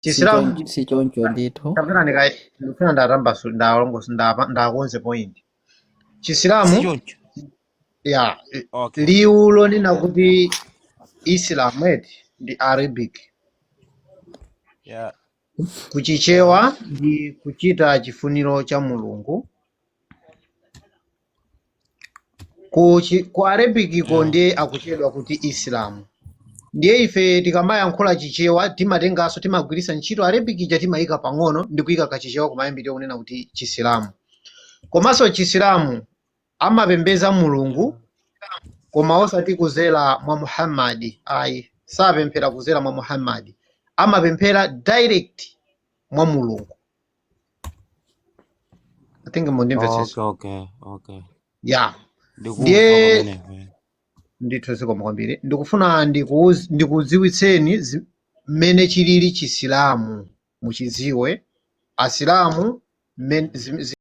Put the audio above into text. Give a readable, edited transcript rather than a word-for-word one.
Chisilamu Si choncho ndithu. Kapena ndikufuna ndatambasu, ndalongoso, ndakonze point. Chisilamu Si choncho. Ya. Okay. Liwu lonena kuti Islam eti ndi Arabic. Kuchichewa ndi kuchita chifuniro cha Mulungu. Ku Arabic ko ndiye akuchedwa kuti Islam. Ndiye ife tikamayankhula Chichewa timatenganso, timagwiritsa ntchito Arabic ija, timayika pang'ono ndi kuyika kachichewa kumayambiriro kunena kuti Chisilamu. Komanso Chisilamu amapembedza Mulungu koma osati kuzera mwa Muhammad ayi, sapemphera kuzera mwa Muhammad, amapemphera direct mwa Mulungu. I think mundimvetsetsa. Okay. Ya. Ndikumva. Ndiye Pamenepo. Ndithu, zikomo kwambiri. Ndikufuna ndikudziwitseni mmene chilili Chisilamu, muchidziwe Asilamu.